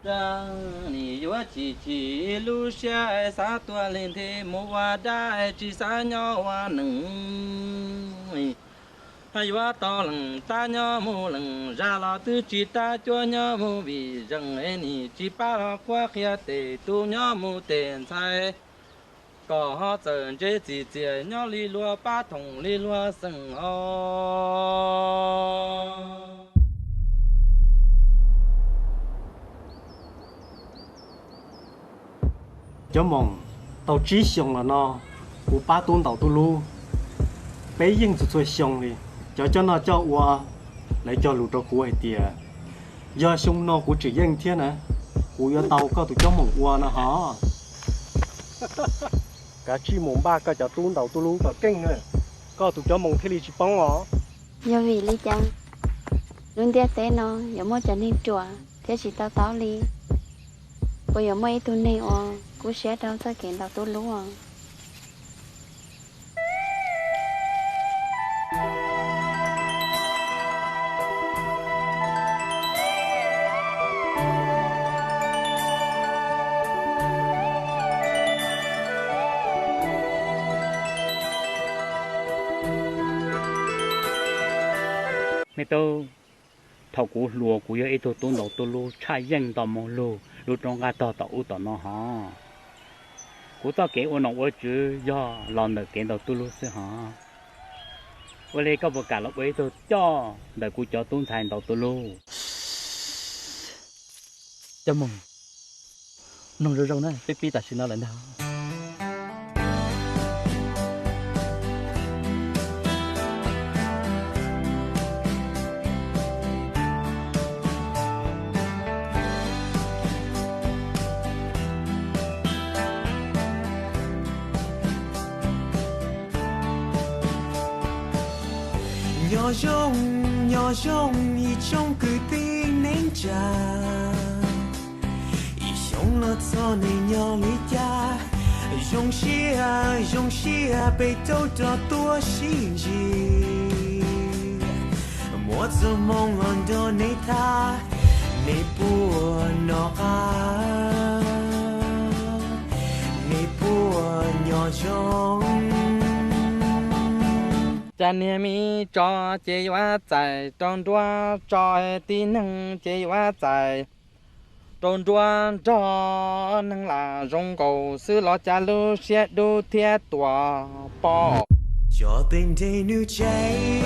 Nim yuav chim chim lub siab xav tuaj li nthe mus ua dab tsis xav nyob ua neeg. Yuav tau leej tab nyob mus leej zag los twb tsis tab cuab nyob mus vim zeej nim tsis pab los quab qhia tes tub nyob mus tes ntxhais. Kom ho txawm ntse txim txiaj nyob li luag pab thoom li luag xeem os. Cov moos, tau tsib xyoo los no kuv pab tub ntaus tub lub, peb yeej txhua txhua xyoo li. Cov coj noj coj ua, lawv cog lus rau kuv hais tias yog xyoo no kuv tseem yeej thiab na, kuv yuav tau koj tus coj moos ua no hos. Kav tsij mus npaj koj cov tub ntaus tub lub kom keej na, koj tus coj moos thiaj li tsis poob os. Yog vim li cas lub ntiaj teb no yuav muaj cov neeg ruam thiab tsis to taub li? Puas yuav muaj ib tug neeg uas kub siab rau txoj kev ntaus tub lub os? Me tub, thaum kuv hluas kuv yog ib tug tub ntaus tub lub tshaj yeej nto mus lug lub roob nqaj tog tom ub tom no hos. Kuv txoj kev ua nom ua tswv yog los ntawm kev ntaus tub lub xwb hos. Ua li koj puas kam los ua ib tug coj ntawm kuv cov tub ntxhais ntaus tub lub? Coj moos, mloog zoo zoo na, peb pib tam sim no lawm ntag. Nyob zoo, nyob zoo ib tsoom kwv tij neej tsa, ib xyoo los txog neeg nyob li cas, zoo siab zoo siab peb tau rov tuaj sib ntsib. Muaj txoj hmoo los nrog nej tham, nej puas noj qab, nej puas nyob zoo? Cas niag me tso ces yuav txais rau nruab tso, tib neeg ces yuav txais rau nruab nrog, neeg lam zoo nkaus xwb los cas lub siab dub thiab tuam pob. Cov tej nreg nws tseg,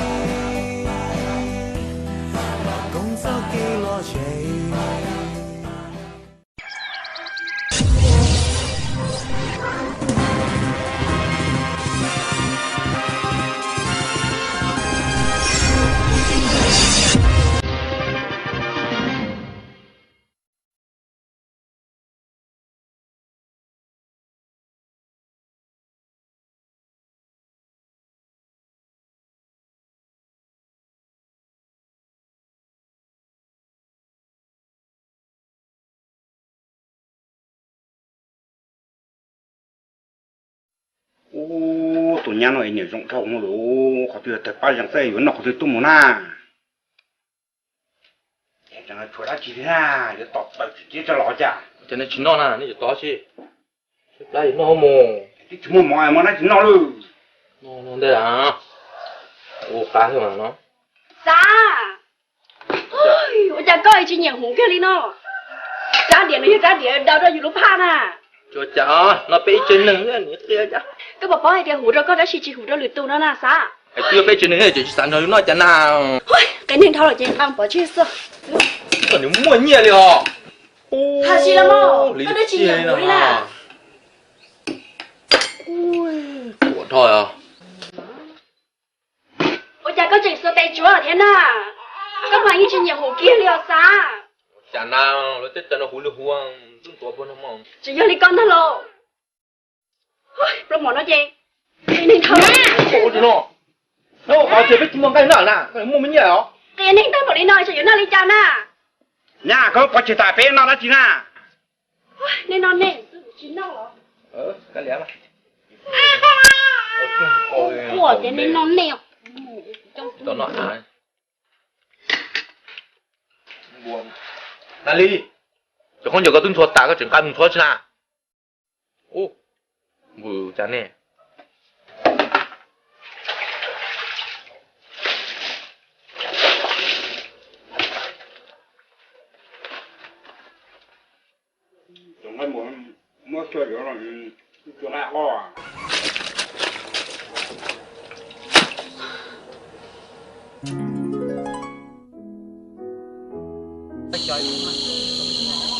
koob txoj kev los tseg. Ub, tus nyab no niam zoo dhau no los, qhov twg yog tawg pab zees xwb yuav noj qhov twg tuaj mus na. Tshuav dab tsi li na, yuav tom plaws tsis tiab tso los cas. Ces nej tsis noj na, nej yuav tov tsi? Plab yuav noj mus. Twb tsis muaj mov, mov nab tsis noj lawm. Noj ntej a. Ua qab xwb mas no. Xav, ua cas koj tsis nyiam huv kiag li no? Rab diav no yog rab diav daws rau yus lub phaj na. Tsuas cas no peb ib tsev neeg nws qia cas. Koj puas paub hais tias huv rau koj tab sis tsis huv rau lwm tus no na Xav. Hais tias peb tsev neeg tsis xav nrog yus noj cas na. Qias neeg dhau lawm ces nqa pov tseg xwb. Koj nws muaj nyiaj li os. Tsis los mas koj twb tsis nyiam huv li na. Ua cas koj tseem xuas tes tsuav thiab na? Koj mas yeej tsis nyiam huv kiag li os Xav. Cas na, lawv tej cov no huv li huv, tub ntuav puag no mas. Tsis yog li koj ntag los. Plob mom no ces, no, qhov tias peb tsis muaj nqaij noj na, muaj me nyiaj os. Qias neeg tag npaum li no ces yuav noj li cas na? Nyab, koj pov tseg tas peb noj dab tsi na? Nej noj nej, tsis noj los. Ua ces nej noj nej. Nali, Cov khaub ncaws koj twb ntxhua tas koj tseem nqa mus ntxhua tsi na? Ub, npus cas nej.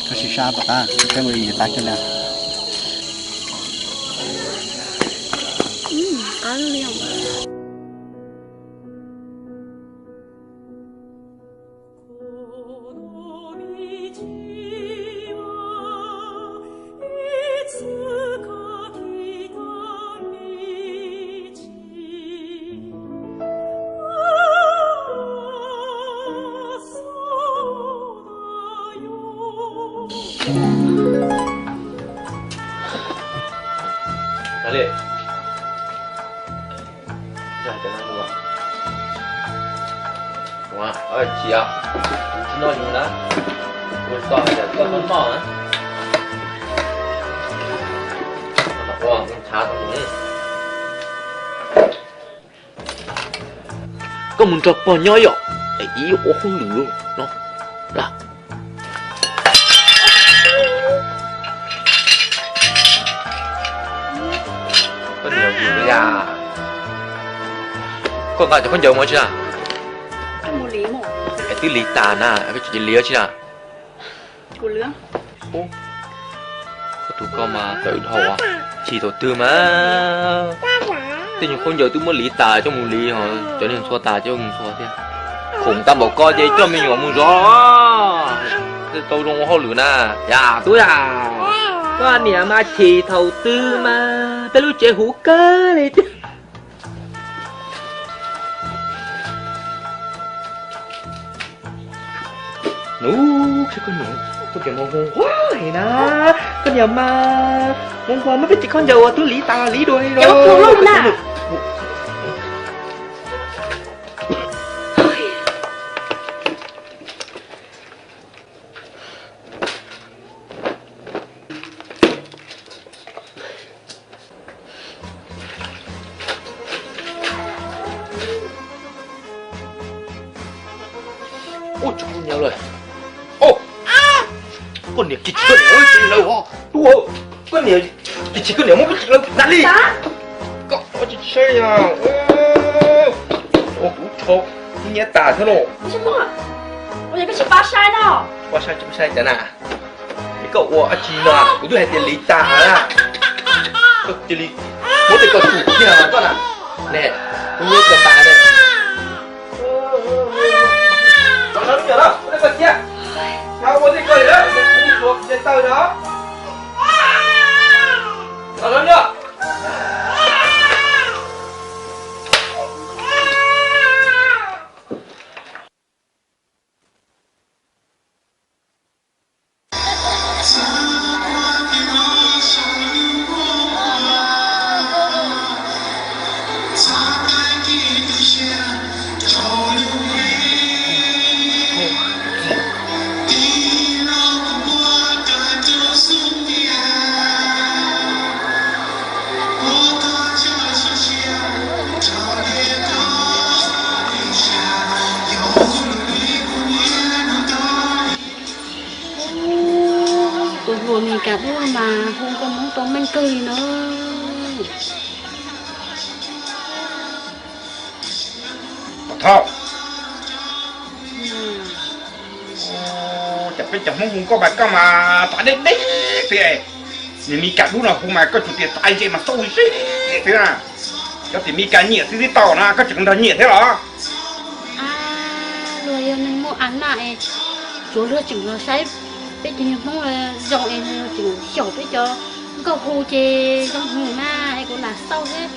Koj sim sab tom qab, peb mus ib tas kiag na. Tsis, tsis noj yus na, kuv tau hais tias koj txhob noj na. Koj mus nrog pog nyob yom, es ib ua hauj lwm no. Koj nqa cov khaub ncaws mus tsi na? Es twb lig tas na, koj tseem cia li tsi na? Koj tus koj mas tawv dhau, chim thaum twg mas. Tej nyuag khaub ncaws twb muab lig tas coj mus lig, cov niag ntxhua tas coj mus ntxhua thiab. Khoom tag npaum koj ces coj me nyuam mus zov, tau zoo ua hauj lwm na. Yam tub yam, koj niam mas chim thaum twg mas peb lub tsev huv kawg li. Nub, koj niam, koj niam mas hmoo nquag na, koj niam mas hmoo nquag, muab peb tsev khaub ncaws uas twb lig tas lig dua li los. Ub, tsis kuj nyiam lawm. Ub, koj niam kis tsis koj niam muab peb tsev lawv tub, koj niam kis tsis koj niam muab peb tsev lawv nta li. Koj tsis saib, ua kuv tshov nyiam tas thiab lauj. Pab sai no, pab sai tsis pab sai cas na. Es koj ua dab tsi no? Kuv twb hais tias lig tas na. Koj cia li muab tej koj tus kiag koj na. Ne, kuv nyiam koj tas ne. Los sawv ntawm no, ua tej koj cia. Ua tej koj li, kuv mus tsuav kuv tes taw no. Los sawv ntawm no. Tus hluas Mes Kas Dub mas hu nkauj Hmoob tau meej kawg li na. Thauj, cas peb cov Hmoob hu nkauj mas koj mas txav deb deb xwb. Nws Mes Kas Dub no hu mas koj tsuas tias txav ntse mas xauj zeb xwb na. Cov tim Mes Kas nyiam xwb tsis tau na, koj tseem nrog nyiam thiab los? Luag yog neeg muaj a naj es tsuav luag tseem los saib peb cov nyuag Hmoob zoo es tseem xyaum peb cov nkauj hu ces zoo hwm na es kuv lam xauj thiab.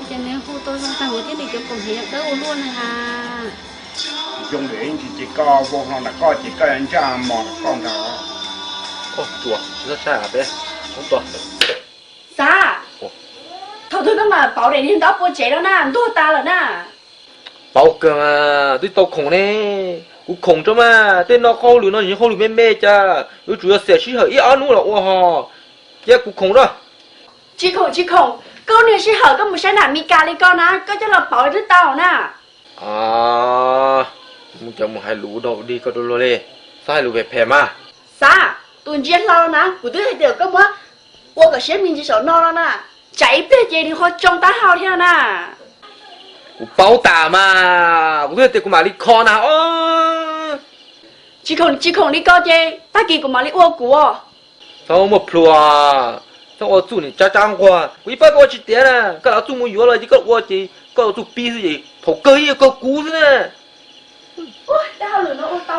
Ces nws hu tau zoo tag nrho thiab nws cov kaus hniav dawb ua luaj na. Zoo lawm ntsis ces koj vau hlo ntawm koj ces koj ntsaj mos ntawm koj ntag. Xav, thaum twg koj mam pauv daim niag ntaub pua tsev no na, ntuag tas lawm na. Pauv kawg mas twb tau khoom ne. Kuv khoom rau mas, tej no hauj lwm no yog hauj lwm me me cas yuav tsum yog xiam sij hawm ib ob hnub los ua hos. Cia kuv khoom rau. Tsis khoom tsis khoom, koj niag sij hawm koj mus saib nam Mis Kas li ko na, koj coj los pauv twb tau na. Mus cov mus hais lus dog dig koj dua luag li, txhob hais lus phem phem mas. Xav, tus ntsia hlo na, kuv twb hais tias koj muab ua kom siab me ntsis saum no no na, tsam ib pliag ces nws ho tsoo taub hau thiab na. Kuv paub tas mas, kuv twb hais tias kuv mam li kho na os. Tsis khoom tsis khoom li ko ces tag kis kuv mam li ua kuv. Txhob muaj plhus, txhob ua txuj niam tsab tsab nquag, kuv ib pab koj ua tsis tiav na. Koj lam txuj mus yuav los ces koj ua ces koj ua txuj pib xwb ces thaum kawg yeej yog kawg kuv xwb na.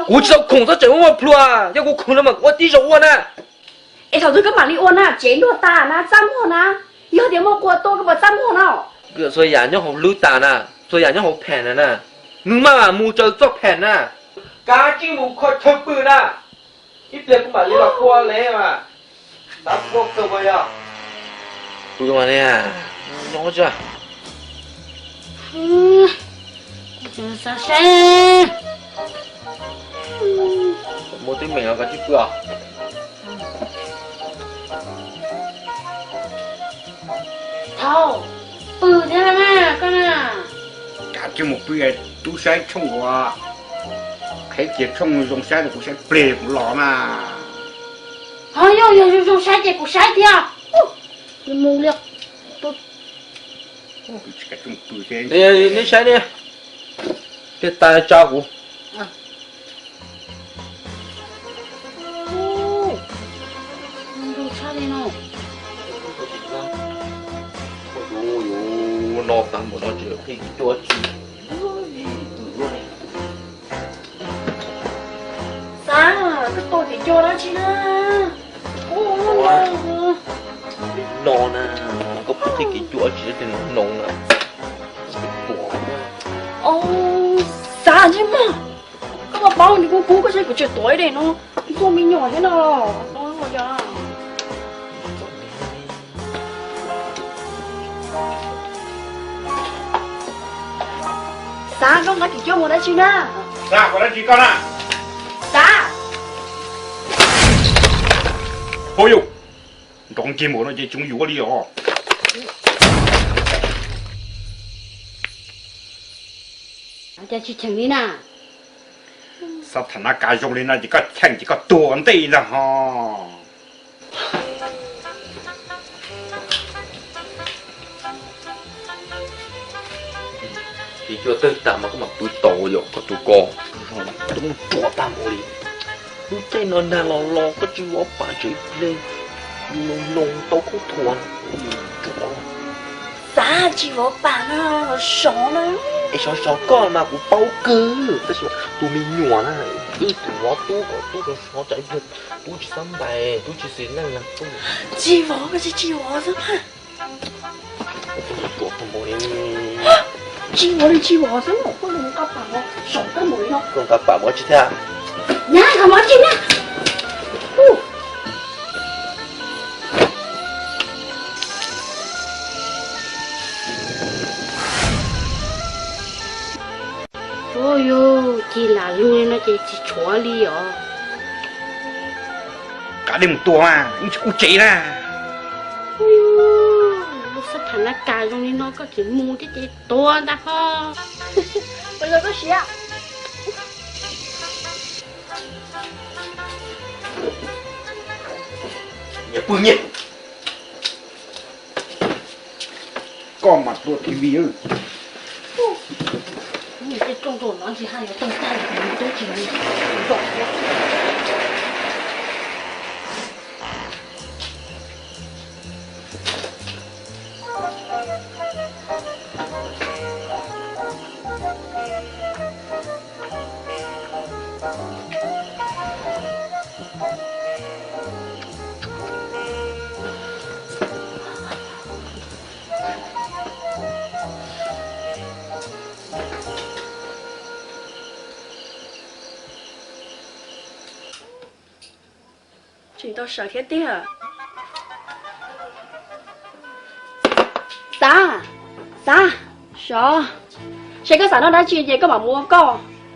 Kuv tsis tau khoom txhob tseem muaj plhus, yog kuv khoom no mas kuv ua tib zoo ua na. Es thaum twg koj mam li ua na, tsev ntuag tas na, txaj muag na, yog tias muaj qhua tuaj koj puas txaj muag no? Txhua yam nyob hauv lub tas na, txhua yam nyob hauv phem na na, nws maj mam mus raws txoj phem na. Kav tsij mus kho chaw pw na, ib pliag kuv mam li los ua le mas. Xav ua kawg puas yog? Tus zoo ne, nyob tsis xav saib. Muaj teeb meem los kav tsij pw os. Thaum pw thiab na koj na. Kav tsij mus pw, tub saib tshooj uas qheb kiag tshooj zoo saib, kuv saib plig kuv los na. Ho yog yog zoo zoo saib ces kuv saib thiab. Mus li. Neb saib ne, tej tas tsa kuv. No tag npaum no tsis qhib cuab tsi. Xav, koj tua kev cua dab tsi na? No na, koj puas qhib kev cua tsis, tej no na. Xav ntsej muag, koj puas paub nws kub kub koj saib kuv tseem tuav ib daim no, ntuj me nyuam thiab no. Xav, koj nqa kev cua mus dab tsi na? Xav, ua dab tsi koj na? Xav. Pov yus, nrov kiag npaum no ces tsis yuav li os. Cas tsis cheem li na? Xav tham na, kas zoo li no ces koj cheem ces koj tuag ua ntej ntag ho. Ces cua tawg tas mas koj mam pw tau yom, koj tus ko. Tus mus ruam tag npaum li. Lub caij no nag los los koj tsis vov pam tsev ple, yus noog noog tau khaub thuas. Xav tsis vov pam no los sov na. Es sov sov koj mas kuv paub kawg, tab sis tus me nyuam na, wb tus vov tub kom tub sov sov tsam ib pliag tub tsis xab ntais, tub tsis xis neej na tub. Tsis vov, koj tsis tsis vov xwb mas. Tsis vov li, tsis vov xwb mas, koj nqa pam no, sov koj mus li no. Koj nqa pam mus tsis thiab. Nyab, nqa mus tsis na. Ua yus cig lam lug li no ces tsis tshuav li os. Kav dej mus tua mas, yeej tsis kub tsev na. Lub xab tham na kas zoo li no koj tseem mus thiab ces tuag ntag ho. Ua li koj siab. Nyias pw nyias. Koj mas tua T V. Tseem tau sawv thiab tiag. Xav, xav, sov, seb koj xav noj dab tsi ces koj mam mus ua koj.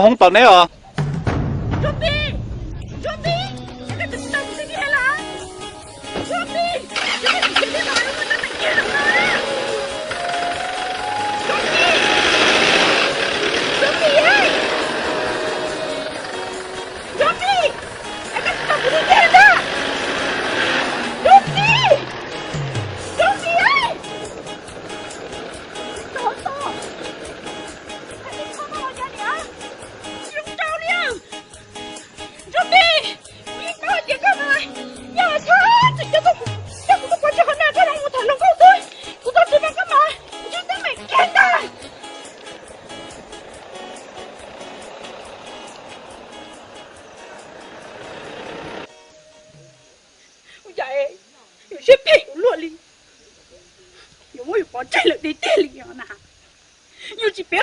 ua hoob tos neb os.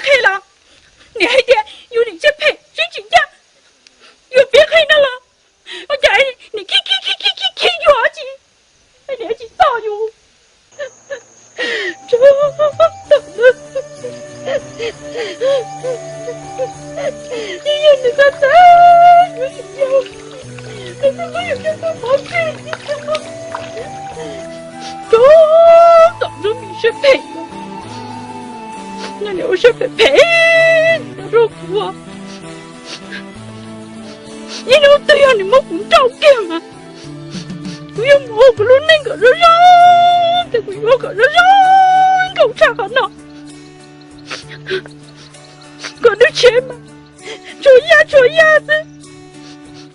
Phem los, niam hais tias yus niam siab phem siab tsis ncaj, yuav piav qhia no los ua cas niam khib khib khib khib khib yus tsis, niam tsis txo yus. Tso, tau na. Ib yam nws txaj txaj yuav niam yau, nws twb muab yus coj tuaj pov tseg. Tso, txom nyog me siab phem, nws niam ua siab phem phem rau kuv. Ib hnub twg yog nws muab kuv nrauj kiag mas kuv yuav mus ua kuv lub neej kom zoo zoo, ces kuv yuav kom zoo zoo nkauj tshaj qhov no. Kom nws tshev mas tshuav yaj tshuav yaj xwb,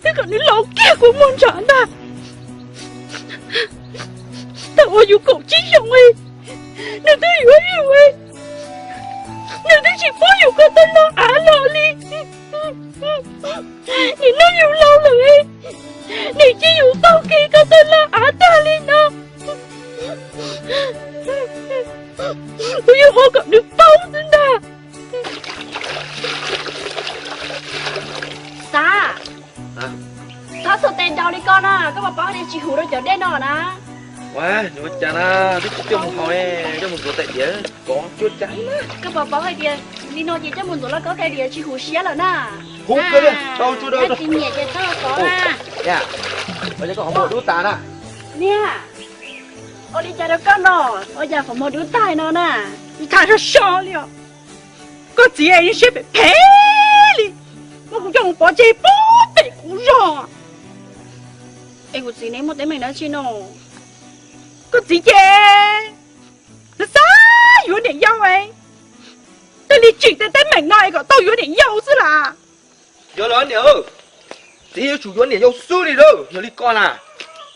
thiab kom nws laus kiag kuv muag ntshav ntag. Thaum uas yus kaum tsib xyoos li, nws twb yuav yus li, nws twb tsis pub yus ko taw los av los li. Nim no yus laus lawm, nws cia yus taug kev ko taw los av tag li no. Kuv yuav ua kom nws paub xwb ntag. Xav, txhob txhua tes nraus li ko na, koj puas paub hais tias tsis huv rau cov dej no na. Ua, nws ua cas na, twb tsis coj mus haus, coj mus ntxuav tais diav kom cuab cai na. Koj puas paub hais tias li no ces coj mus ntxuav lauj kaub tais diav tsis huv siab lawm na. Huv kawg li, tau tsuav dawb. Tsis nyiam ces txhob los kov na. Ua cas koj qhov muag dub tas na? Niag, ua li cas rau koj no, ua cas qhov muag dub tas no na? Tsis tham sov so li os. Koj txiv siab phem phem li, muab kuv coj mus pov tseg puag pem qub zos. Es kuv txiv ne muaj teeb meem dab tsi no? Koj txiv ces nws xav yuav niam yau, thiaj li tsim tej teeb meem no es kom tau yuav niam yau xwb las. Yog los niam, txiv yuav tsum yuav niam yau xwb li lauj, yog li koj na,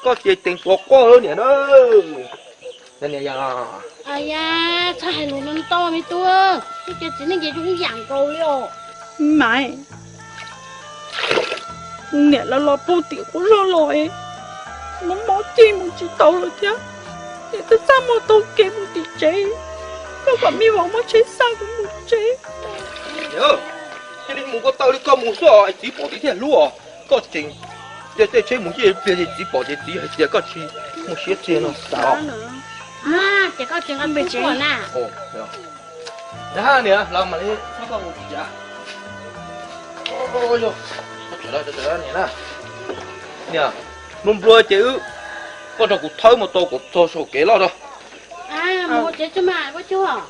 koj ces teev tuav quaj lauj niam na. Niam, txhob hais lus no ntau me tub, txoj kev txiv neej ces zoo ib yam nkaus li os. Mas niam los los puag tim qub zos los, mob mob ceg mus tsis tau lawm thiab, niam twb txaj muag taug kev mus tim tsev, koj kom me vauv muab tsheb xa kuv mus tsev. Cia li mus ko taw li koj mus xwb os, txiv pom txiv thiaj hlub os. Koj tseem, tej tsheb mus ib pliag ces txiv pom ces txiv hais tias koj tsis muaj siab txiag no xav os. Ces koj tseem nqa peb tsev na. Niam, los mam li, niam, nplua nplua ces wb, koj nrog kuv thawb mus tau kom txog saum kev loj rau. Mus tsev tso mas, Vaj Cuag.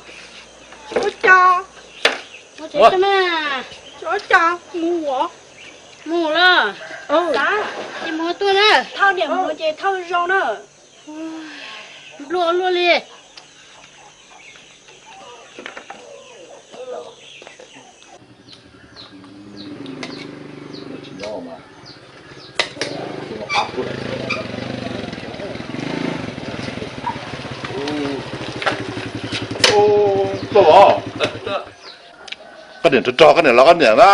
Ua cas? Mus tsev tso mas. Ua cas mus ua? Mus los. Ces mus tuaj na. Thauj niam mus ces thauj zoo na. Nplua luaj li. Koj niam rog rog, koj niam los koj niam na,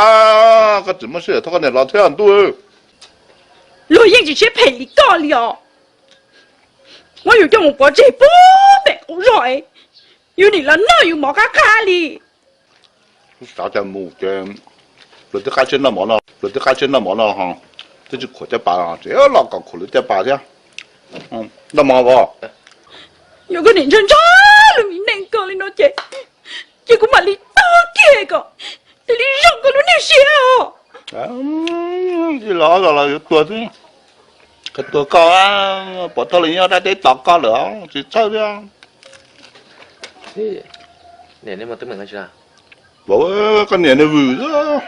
koj tsis muaj sij hawm thov koj niam los thiab ntuj. Luag yeej tsis siab phem li koj li os. Muab yus coj mus pov tseg puag pem qub zog, yus nim los noj yus mov qab qab li. Xav tias mus ces luag twb qab tsheb noj mov no, luag twb qab tsheb noj mov no ho twb tsis khuam caj pas, tseem los kom khuam lub caj pas thiab. Noj mov os. Yog koj niam ntshaw ntshaw lub me neej koj li no ces, ces kuv mam li tuag kiag kom thiaj li zoo koj lub niag siab os. Ib los los yuav tuag xwb. Qhov tuag koj, pov thawj los nyob dab teb tos koj lawm, tsis txhawj thiab. Niam, nej muaj teeb meem dab tsi? Koj niam nws vwm xwb.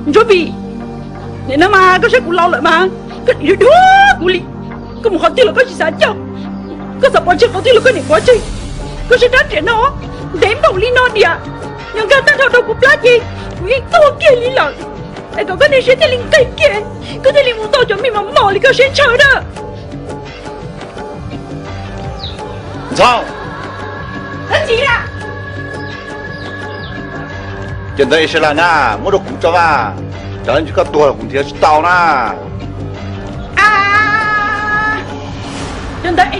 Ntsuab Pis, nim no mas koj saib kuv laus lawm mas koj tseem yuav dhuav kuv li. Koj mus qhov twg los koj tsis xav coj, koj xav pov tseg qhov twg los koj niam pov tseg. Koj saib rab riam no ntev npaum li no diam, yog nkag tag nrho rau kuv plab ces kuv yeej tuag kiag li lawm. Es kom koj niag siab thiaj li nqig kiag, koj thiaj li mus tau cov me mos mos li koj siab ntshaw na. Ntxhoo, ces ntawd es sawv daws na, muab rau kuv tso mas, tsam ib ntsis koj tuag los kuv nrhiav tsis tau na.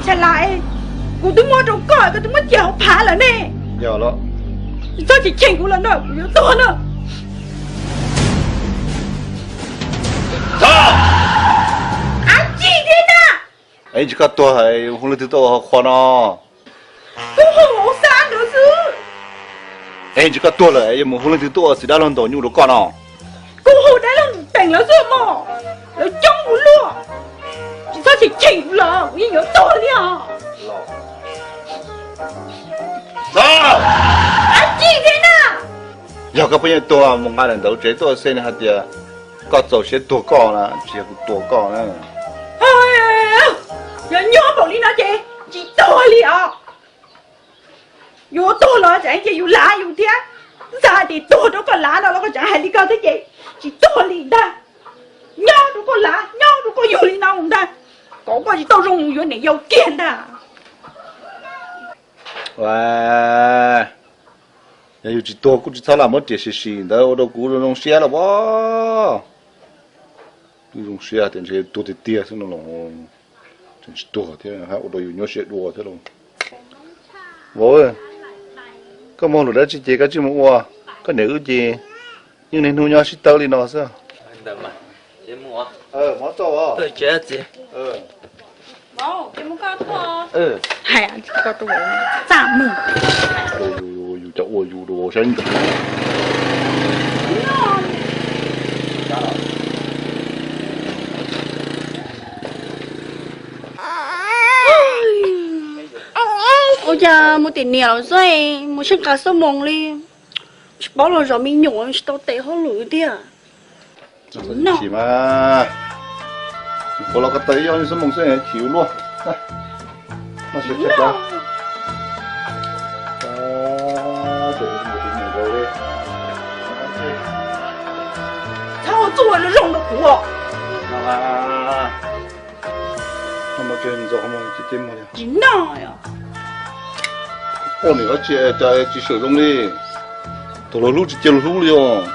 Cas las, kuv twb muab rau koj, koj twb muab cia hauv phav lawm ne. Yog los, txhob cheem cheem kuv los no, kuv yuav tuag na. Av tsi thiab na. Es tsis koj tuag, hu leej twg tuaj ua qhua no? Kuv hu hauv xab ntawd xwb. Es tsis koj tuag lawm yuav mus hu leej twg tuaj ua txiv dab laug ntaus nyuj rau koj no? Kuv hu dab laug ntaus teem lawv xwb mog, lawv coob kuv luaj. Tsis txhob cheem cheem kuv los kuv yeej yuav tuag li os. Av tsi thiab na. Yog koj pheej yuav tuag mus nqa daim ntawv tsev tuaj xwb ne, hais tias koj txaus siab tuag koj na, tsis yog kuv tua koj na. Yog nyob npaum li no ces tsis tuag li os. Yuav tuag los tsam ces yus lav yus thiab. Xav hais tias tuag rau koj lav no los koj tseem hais li koj thiab ces tsis tuag li ntag. Nyob rau koj lav, nyob rau koj yug li no mus ntag, kom koj tsis tau zoo mus yuav niam yau kiag ntag. Yog yus tsis tuag kuj tsis txhob lam muab riam sim sim ntawd ua rau kuv zoo siab los as. Kuv zoo siab tias ntshe tuag tiag tiag xwb no los tseem tsis tuag thiab, ua rau yus nyuaj siab dua thiab lauj. Vauv, koj muaj lus dab tsi ces koj tsij mus ua, koj niam wb ces yeej niaj hnub nyob sib tawb li no xwb. Hais txaj muag. Yus cov ua yus dua saib ntsoov. Ua cas mus tim niam lawm xwb, mus sib nqa xuab moos li, tsis paub los zov me nyuam tsis tau tes hauj lwm tiag. Chim mas, kuv los ko taw ib ob xuab moos xwb chim luaj. Txhob txuj zoo rau kuv. Tsis noj. Poj niam dab tsi cas tsis sawm zoo li. Thaum luag hlub tsis cia luag hlub li os.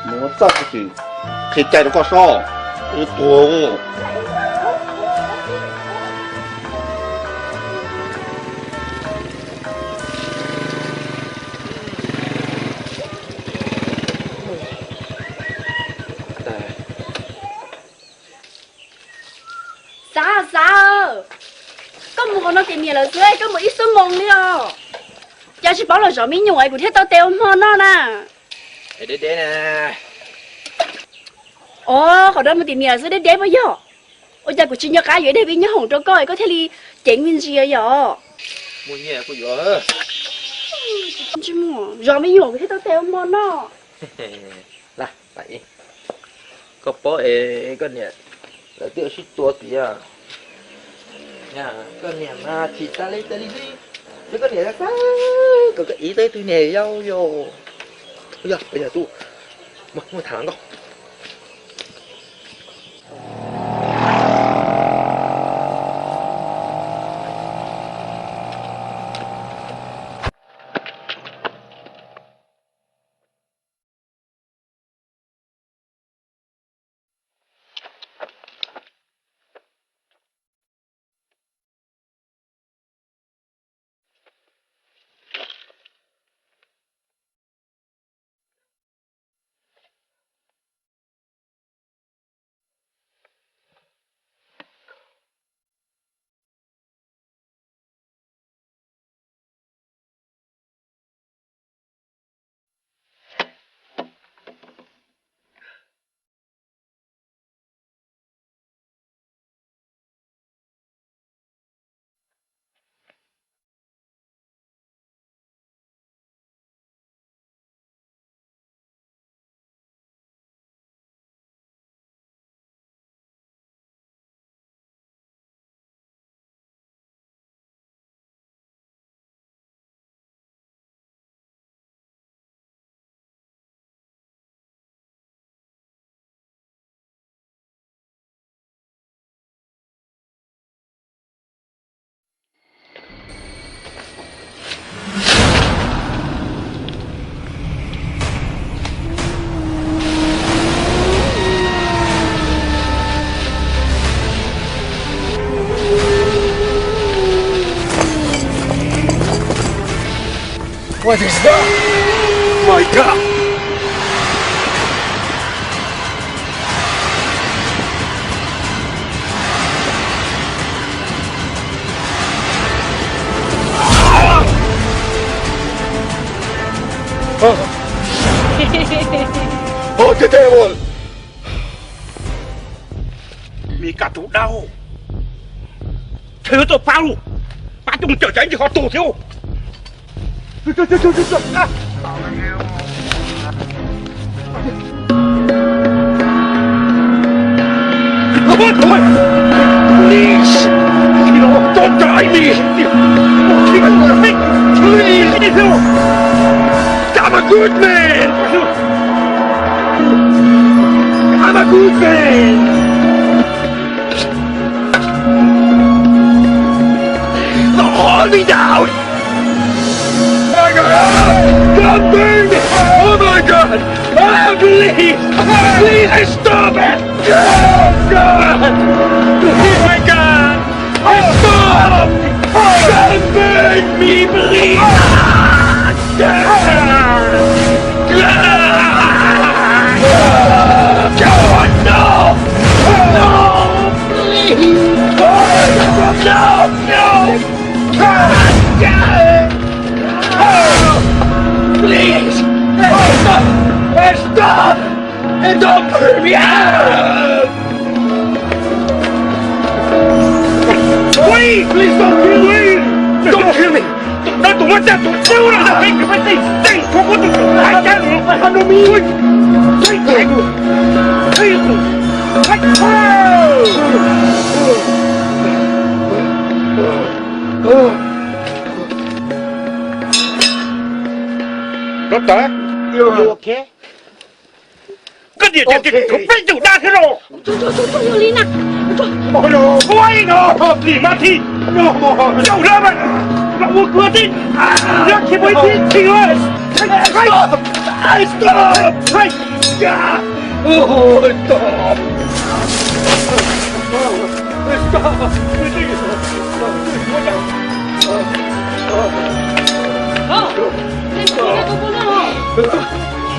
Nws muab txaj tsis qhia cai rau koj sob, yuav tuag. Xav, Xav, koj mus qhov no tim niam lawm xwb, koj mus ib xuab moos li os. Cas tsis paub los zov me nyuam es kuv thiaj tau tes ua hmo noj na. Os, qhov no mus tim niam lawm xwb deb deb puas yog? Ua cas kuv tsis nco qab yuav ib daim vij nyuj hoom rau koj es koj thiaj li ceev me ntsis yom? Zov me nyuam kuv thiaj tau tes ua hmo noj. Koj paub es koj niam lawv twb sib tua tiag. Koj niam mas chim tas li tas li xwb. Koj niam xav kom koj ib tug niam yau yom. Yog, yog tub, muaj tham nkauj. What is that? My God! Oh, the devil! Mis Kas Tus Dawb, txhawj yuav tuaj pab lauj, pab coj mus cawm tsam ib ntsis ho tuag thiab. Please, don't die me. Please, I'm a good man. I'm a good man. Hold me down! My God! Don't burn me! Oh my God! Ah, please! Please stop it! Oh God! Please, my God! Stop! Don't burn me, please! Ah! God, no! No! Please! No! No! Please! Stop! Stop! Don't burn me! Ah! Please! Please don't kill me! Don't kill me! Tus dawb, tus muab txaj tus dawb no, tus peb tus peb tej xeem khuv khuab tus tus hais cab no, hais no me. Doctor, you okay? Koj niam tias tus peb tus dab thiab los? Ua li na. Ua li no, plis mas thi. Caum lawm mas los ua kuv tij. Yog khi pua ib thib thi. Stop! Stop! Stop! Stop!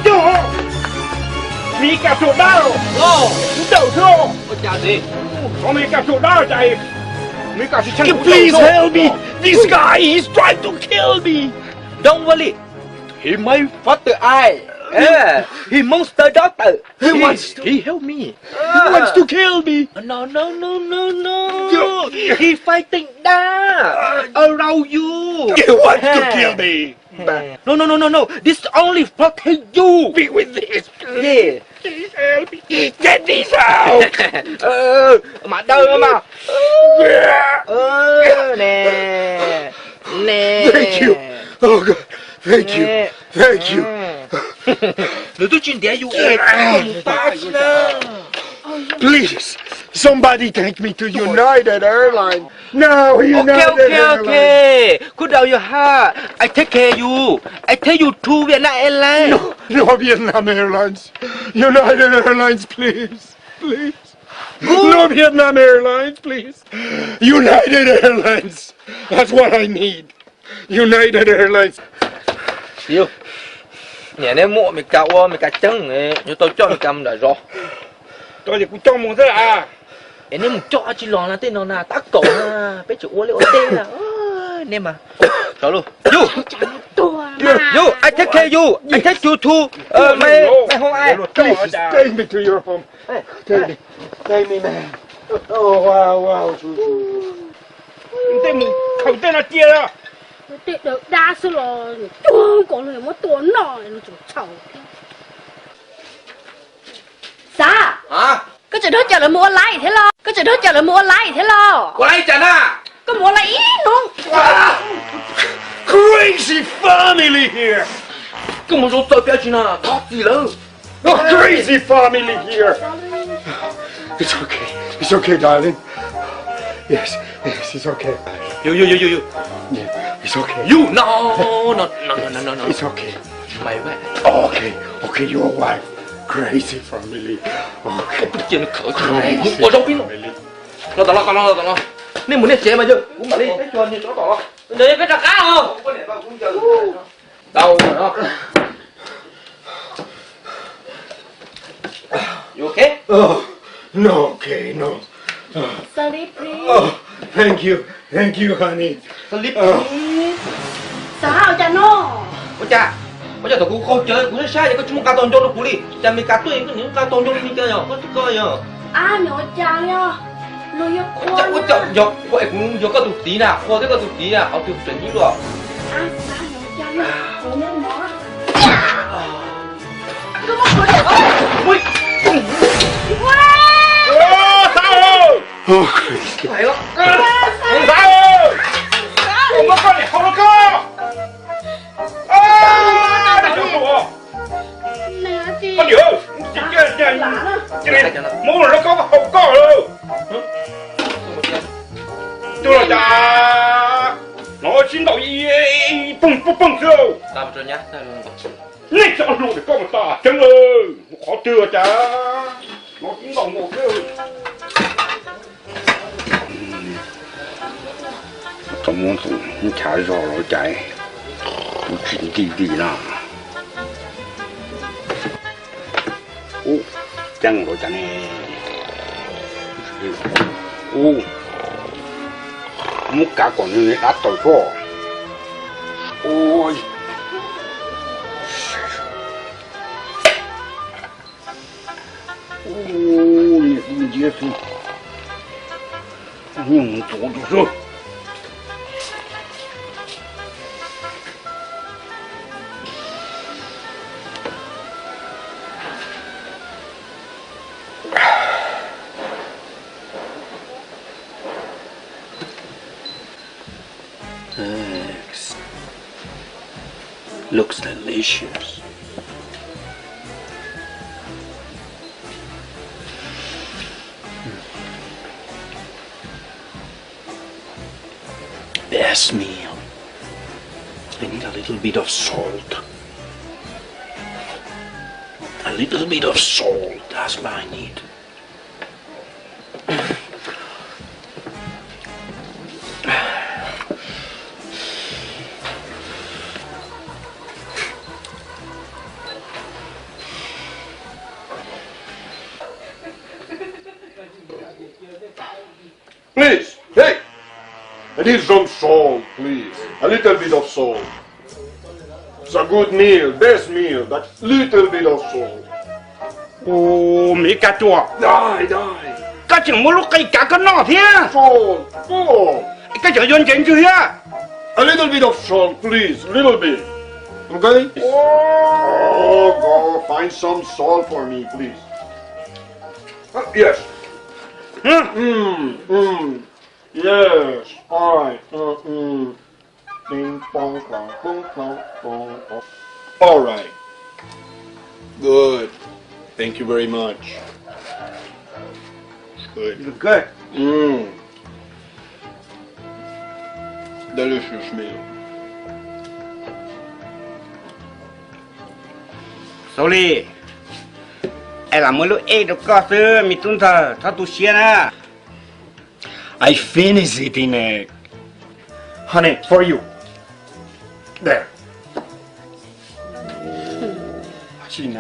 Yog, Mis Kas Tus Dawb, ntawm xwb. Ua cas Mis Kas Tus Dawb, cas Mis Kas Tus Dawb. Please help me. This guy is trying to kill me. Don't worry. He my father I. He monster daughter. He wants to, he help me. He wants to kill me. No, no, no, no, no. He fighting that around you. He wants to kill me. No, no, no, no, no. This only protect you. Be with this. Yeah. Get this out. Ờ, mà đau mà. Ờ, nè. Nè. Thank you. Oh God. Thank you. Thank you. Nws twb tsis ntiav yus es koj mus pab tsis na. Please, somebody take me to United Airlines. No, United Airlines. Okay, okay, okay. Cool down your heart. I take care you. I take you to Vietnam Airlines. No, no Vietnam Airlines. United Airlines, please. Please. No Vietnam Airlines, please. United Airlines. That's what I need. United Airlines. Yus, niam neb muab Amelikas ua Amelikas ceeb, yuav tau coj Amelikas mus nram zos. Tau ces kuv coj mus xwb. Es neb mus coj tsis los na, tej no na tab kaum na, peb tseem ua liaj ua teb na. Neb mas, tso lus. Yus, yus, I take care you, I take you to my, my home. Please take me to your home. Take me, take me, man. Oh, wow, wow. Tej mus khaws tej no cia. Tej dawb dab xwb los cuag nkaus los muab tua noj los tseem txhaum. Xav, koj tseem nrog cov lawv mus ua live thiab los? Koj tseem nrog cov lawv mus ua live thiab los? Ua live cas na? Koj mus ua live ib hnub. Crazy family here. Koj mus zoo txawv piav tsis na, thov txim lawm. Oh, crazy family here. It's okay. It's okay, darling. Yes, yes, it's okay. You, you, you, you, you. Yeah, it's okay. You, no, no, no, no, no, no, no. It's okay. My wife. Okay, okay, your wife. Crazy family. Okay. Crazy family. Los tom los, los tom los. Nej mus nej tsev mas yog kuv mam li peb cov niag tsov tom los. Peb rov qab os. Tau no. You okay? Oh, no, okay, no. Sleep, please. Oh, thank you, thank you, honey. Sleep, please. Xav hais cas no? Ua cas? Ua cas thaum kuv qaug cawv kuv saib saib ces koj tsis muab nqa tau ncau rau kuv li? Cas Meskas tuaj koj nim nqa tau ncau li Meskas yog koj tsis koj yog. Ab, nws ua cas li os? Nws yog qhua. Ua cas yog qhua es kuv yog koj tus txiv na, qhua thiab koj tus txiv na, qhov twg tseem ib luaj. Ab, xav hais cas li, kuv muab mov. Muab los rau koj haus koj lawm. Tuag los cas, hnov sib ntaus ib poog poog poog xwb. Nej txhob hluas, koj mus tas tseeb lawm, qhov twg cas hnov sib ntaus nkaus xwb. Tau muab tus nchav zog los cas kuv tsis nti li na. Ub, ceeb los cas ne. Ub, muab kav kom nws dab tau tso. Ub. Ub, niam ntsia xwb, nyuj ntxuav tus xwb. Eggs. Looks delicious. Best meal. I need a little bit of salt. A little bit of salt, that's what I need. Please, hey! I need some salt, please. A little bit of salt. It's a good meal, best meal, but little bit of salt. Ua, Meskas tuaj. Dai, dai. Koj tseem muab lub qe kav koj noj thiab. Salt, salt. Koj tseem yuav ntsev ntswg thiab. A little bit of salt, please, little bit. Okay? Oh, go find some salt for me, please. Uh, yes. Mm, mm. Yes, all right. Mm, mm. Ping pong, pong, pong, pong, pong, pong. All right. Good. Thank you very much. Good. Good. Mm. Delicious meal. Xaus li, es lam muab lub ej rau koj xwb, me tub ntxawg, txhob tu siab na. I finish eating it. Honey, for you. There.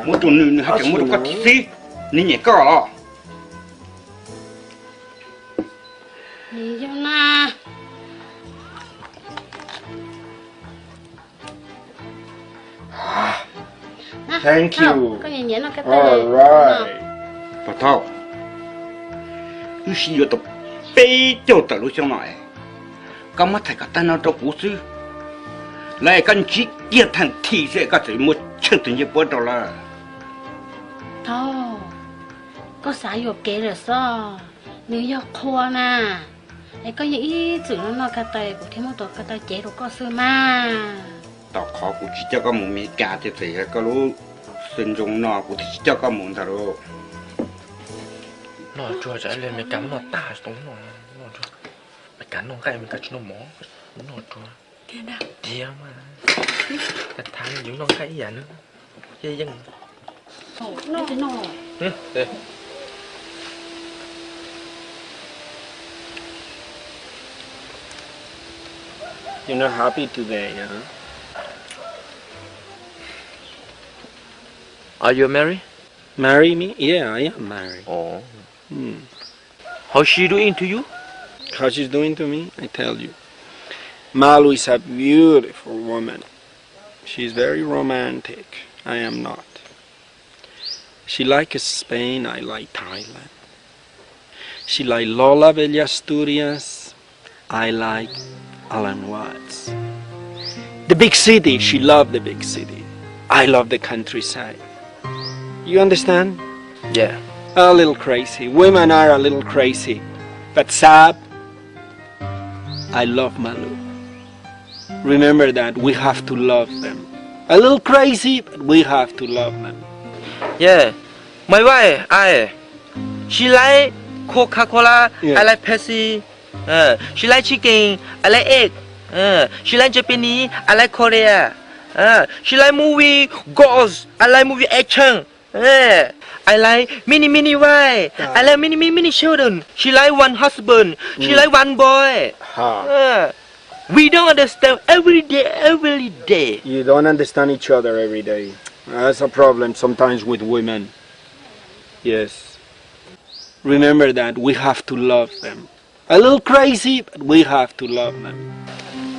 Muab rau nws, nws haj tseem muab rau koj tib xwb, nws nyiam koj os. Nws yog na. Thank you. Koj nyiam nyiam noj koj tau. All right. Pog Thauj, wb sib yuav tau peb caug tawm lub xyoo no es koj muab thaiv kom tag no rau kuv xwb. Lawv es koj ntsib kiag theem thim xwb es koj txawm muab tsheej tus ncej puab rau lawm. Thauj, koj xav yuam kev lawm xwb. Nws yog qhua na. Es koj yeej ib txwm noj noj ko taw, kuv thiaj muab tus ko taw cev rau koj xwb mas. Tom qhov kuv tsis coj koj mus Meskas ces txawm yog koj lub xwb ntsoov no kuv thiaj tsis coj koj mus ntag lauj. Noj tsuag tsam ib pliag Meskas noj tag tsis tau noj. Noj tsuag, Meskas noj nqaij, Meskas tsis noj mov. Noj tsuag. Tiag mas, thav yus noj nqaij ib yam nws, yeej yeej. You're not happy today, huh? Are you married? Marry me? Yeah, I am married. Oh. Hmm. How's she doing to you? How she's doing to me? I tell you. Malu is a beautiful woman. She's very romantic. I am not. She likes Spain, I like Thailand. She like Lola Bella Studios. I like Alan Watts. The big city, she love the big city. I love the countryside. You understand? Yeah. A little crazy. Women are a little crazy. But Sab, I love Malu. Remember that we have to love them. A little crazy, but we have to love them. Yeah. My wife, I, she like Coca-Cola, yeah. I like Pepsi. Uh, she like chicken, I like egg. Uh, she like Japanese, I like Korea. Uh, she like movie, girls, I like movie action. Uh, I like many, many wife. Ah. I like many, many, many children. She like one husband. She mm. like one boy. Ha. Uh, we don't understand every day, every day. You don't understand each other every day. That's a problem sometimes with women. Yes. Remember that we have to love them. A little crazy, but we have to love them.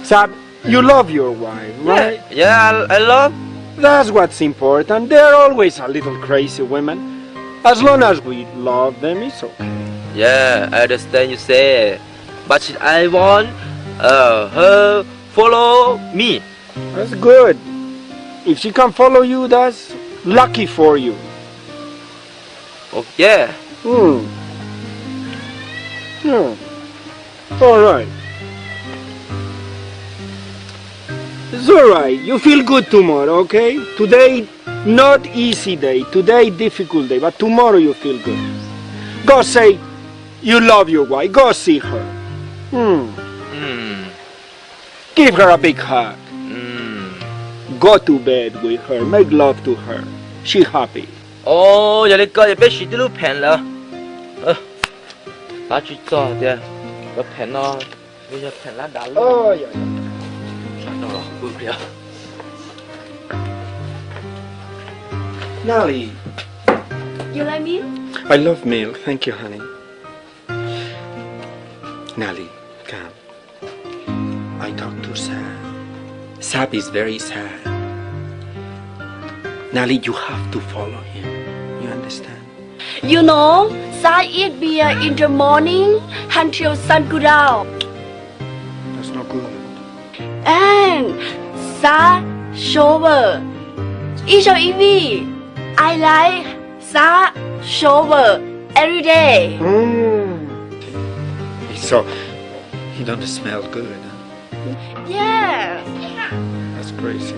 Sab, you love your wife, right? Yeah, yeah, I, I love. That's what's important. They're always a little crazy women. As long as we love them, it's okay. Yeah, I understand you say. But I want uh, her follow me. That's good. If she can follow you, that's lucky for you. Oh, yeah. Hmm. Yeah. All right. It's all right. You feel good tomorrow, okay? Today, not easy day. Today, difficult day. But tomorrow, you feel good. Go say you love your wife. Go see her. Hmm. Hmm. Give her a big hug. Mm. Go to bed with her. Make love to her. She happy. Ov, yog li ko ces peb siv tib lub pheem lawm. Xav tsis txog tias cov pheem no yog pheem lab dav lub. Natalie. You like milk? I love milk. Thank you, honey. Natalie, come. I talk to Sab. Sab is very sad. Natalie, you have to follow him. You understand? You know, Sab eat beer in the morning until sun go down. That's not good. And Sab shower. Ib zaug ib vij. I like Sab shower every day. Mm. So, he don't smell good, huh? Yes. That's crazy.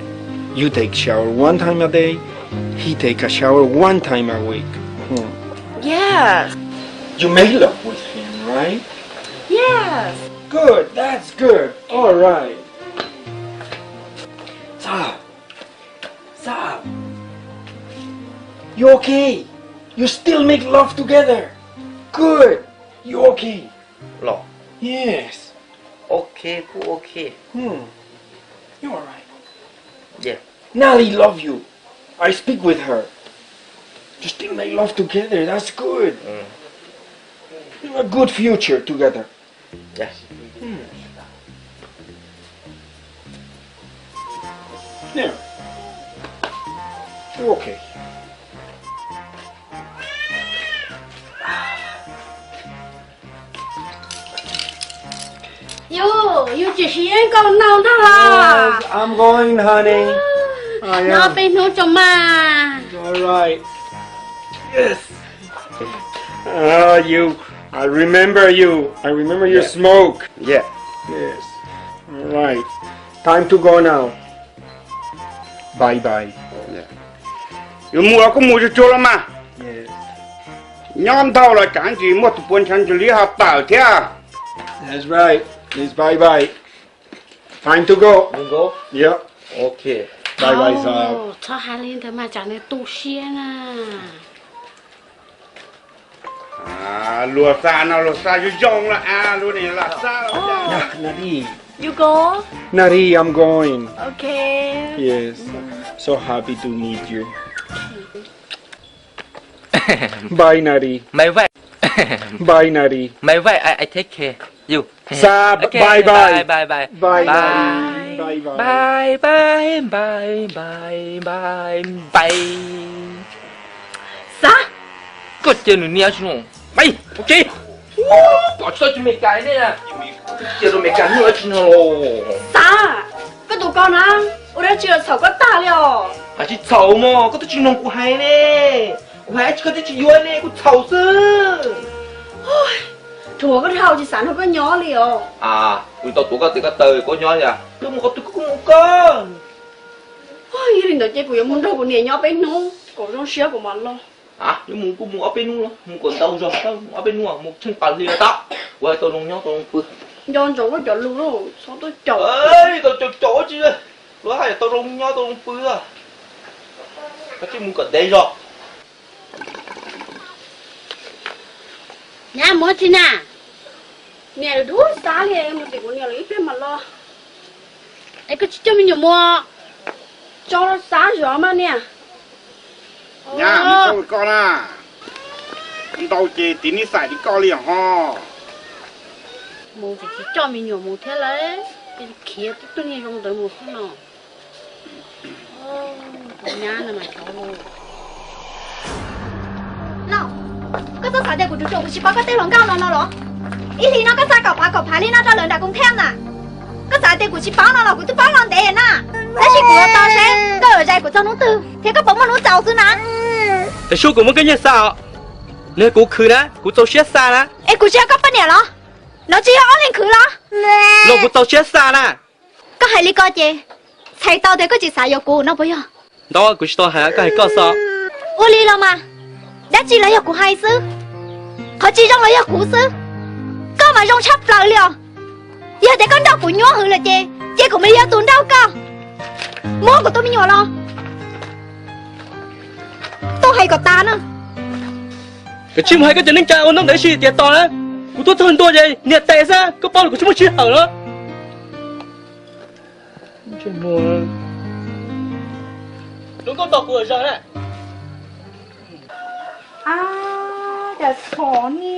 You take shower one time a day, he take a shower one time a week. Hmm. Yes. You make love with him, right? Yes. Good, that's good. All right. Sab, Sab, you okay? You still make love together? Good. You okay? Los. Yes. Ok, kuj ok. Hmm. You alright? Yeah. Natalie love you. I speak with her. You still make love together. That's good. Mm. You have a good future together. Yes. Hmm. Yeah. You're okay. Yus, yus tsis siv nkaus no ntag los? Yes, I'm going, honey. I am. Nyob peb hnub tso mas. All right. Yes. Uh, you, I remember you. I remember your smoke. Yeah. Yes. All right. Time to go now. Bye bye. Yus mus los kuj mus tsuag tsuag los mas. Yes. Nyob ntau los tsam ntsis muaj tus puav ntshav ntsis li ho tawm thiab. That's right. It's bye bye. Time to go. Yep. Ok. Bye bye, Sab. Txhob hais li ntawd mas tsam nws tu siab na. Luag xa no luag xa zoo zoo los, luag nim los xa los. Natalie. You go? Natalie, I'm going. Okay. Yes. So happy to meet you. Bye Nari. Bye bye. Bye Nari. Bye bye. I, I take care you. Xab, okay, bye bye. Bye bye. Bye Nari. Bye bye. Bye bye, bye bye, bye bye, bye. Xab, koj cia nws niaj tsis no. Pais, ua ke. Koj tsis tau tsis me kais ne. Cia rau me kais niaj tsis no los. Xab, koj tus ko na, ua dab tsi los txhaum koj tag li os? Hais tsis txhaum mog, koj twb tsis mloog kuv hais ne. Kuv hais tsis koj twb tsis yuav ne, kuv txhaum xwb. Thaum koj dhau tsis xav nrog koj nyob li os. A, kuv tau tuav koj tes koj taw koj nyob yam, koj mus qhov twg koj kuj mus koj. Yog li ntawd ces kuv yuav mus nrog kuv niam nyob peb hnub kom zoo siab kuv mam los. A, yuav mus kuj mus ob peb hnub los, mus kom ntau zog, ob peb hnub mus tsheej pas hli los tau. Kuv hais tau zoo nyob tau zoo pw. Nco ntsoov koj cov lus, txhob tuaj caum. Tau caum caum tsis, luag hais tau zoo nyob tau zoo pw. Koj tsis mus kom ntev zog. Nyab mus tsi na? Niam dub xav li, mus tim kuv niam lawv ib pliag mam los. Es koj tsis coj me nyuam mus? Tso xav zov mas niam. Nyab, mus tso koj na. Ntau ces tiv nij xais li koj li ho. Mus ces tsis coj me nyuam mus thiab lawm, ces khiav tib tug niag zoo ntawd mus xwb no. Tus nyab no mas xyov los. No, koj txhob xav tias kuv tsuas tsuas kuv tsis paub koj tej hluas nkauj no no los? Ib hlis no koj xa kaum phav kaum phav li no rau lawv nram Koos Thej na. Koj xav tias kuv tsis paub no los kuv twb paub los ntev na. Tab sis kuv yuav tau seb koj yuav zais kuv txog hnub twg thiab koj puas muaj hnub txaus xwb na. Es sub kuv muab koj nyiag xa os. Nws kuv khwv na, kuv txaus siab xa na. Es kuv tsis yog koj poj niam los? No tsis yog ob leeg khwv los? Los kuv txaus siab xa na. Koj hais li ko ces txhais tau tias koj tsis xav yuav kuv no puas yog? Ntau, kuv tsis tau hais, koj hais koj xwb. Ua li los mas, dab tsi los yog kuv hais xwb, qhov tsis zoo los yog kuv xwb. Koj mas zoo tshaj plaws li os. Yog tias koj nrauj kuv nyuaj hwv lawm ces cia kuv mam li yog tus nrauj koj. Muab kuv tus me nyuam los. Tuaj hais kom tas na. Koj tsis mus hais koj cov neej tsa ua ntaub ntawv si tias tos na. Kuv tuaj txog ntua ces niam tes xwb, koj paub los kuv tsis muaj sij hawm los. Zoo nkauj tos kuv zaws na. Ab, cas txhom ni.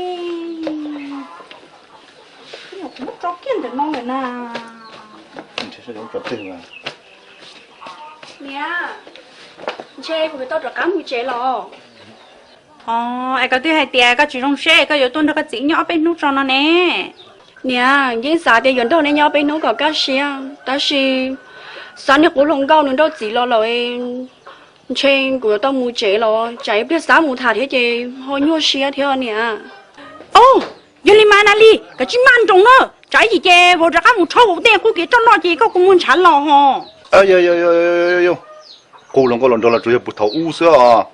Kuv muab tso kiag ntawm no lawm na. Niam, ntshe kuv yuav tau rov qab mus tsev los. Os, es koj twb hais tias koj tsis zoo siab es koj yuav tuaj nrog koj txiv nyob ob peb hnub tso no ne. Niam, yeej xav tias yuav nrog nej nyob ob peb hnub kom kaj siab, tab sis xav niag qub hluas nkauj nws nrauj txiv los lawm, ntshe kuv yuav tau mus tsev los, tsam ib pliag Xab mus tham thiab ces ho nyuaj siab thiab niam. Au, yog li mas Nas Lis, koj tsis maj nroos na, tsam ib chim ces vauv rov qab mus rho vauv tej qub kev roj noj ces koj kuj mus ntshav los ho. Qub hluas nkauj los nrog los tsuas yog puag thaum ub xwb os.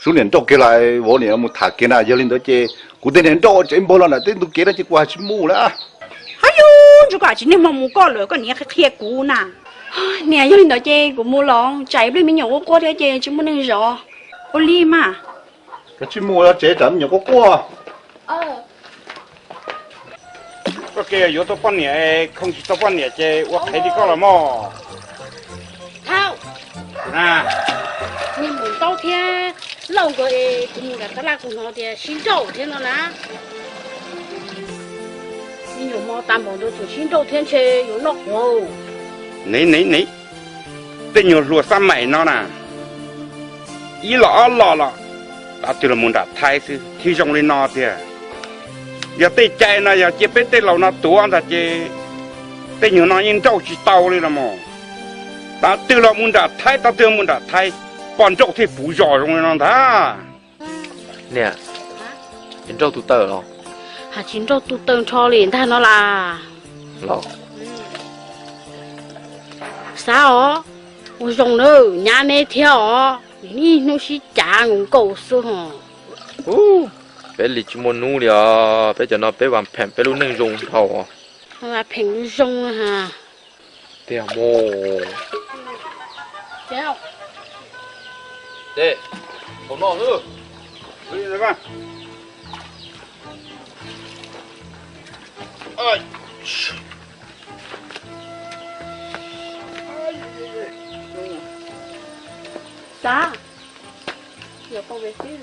Sub niam nrauj kiag los vauv niam mus tham kiag na, yog li ntawd ces kuv tej niag nrauj tsev npog los nram tej ntug kev no ces kuv hais tsis mus lawm. Hab yus, ntshe koj tsis niag hmo mus koj lawm, koj niam qhia kuv na. Niam, yog li ntawd ces kuv mus los, tsam ib pliag me nyuam quaj quaj thiab ces tsis muaj neeg zov. Ua li mas. Koj tsis mus tsev tsam me nyuam quaj quaj. Koj ke yuav tau poj niam, khoo tsis tau poj niam ces ua qhev li koj los mog. Thaum na, niag Npam Ntaub thiab Lauj nkawd es kuv mus nram tab laj kuv hnov tias sib nrauj thiab no na. Me nyuam hmo tas npaum ntawd tseem sib nrauj thiab ntshe yuav noj quav. Niam, niam, niam, tej nyuag hluas xab maim no na, ib los ob los los, tav twg los mus nram Thaib xwb thiaj zoo li no tiag. Yog tej cai no yog cia peb tej laus no tuav ntag ces tej nyuag no yeej nrauj tsis tau li los mas. Tav twg los mus nram Thaib, tav twg mus nram Thaib, poj nrauj thiaj puv zos zoo li no ntag. Niam, nrauj tus taw los? Hais tsis nrauj tus taw nrho li ntag no las. Los. Xav os, ua zoo na, nyab neb thiab os, ib hnub sib cav nkaus nkaus xwb ho. Peb li tsis muaj hnub li os, peb cov no peb vam pheem peb lub neej zoo dhau. Vam pheem zoo. Tiag mus. Ces, hauv no xwb. Xav, yuav pau ve xwb.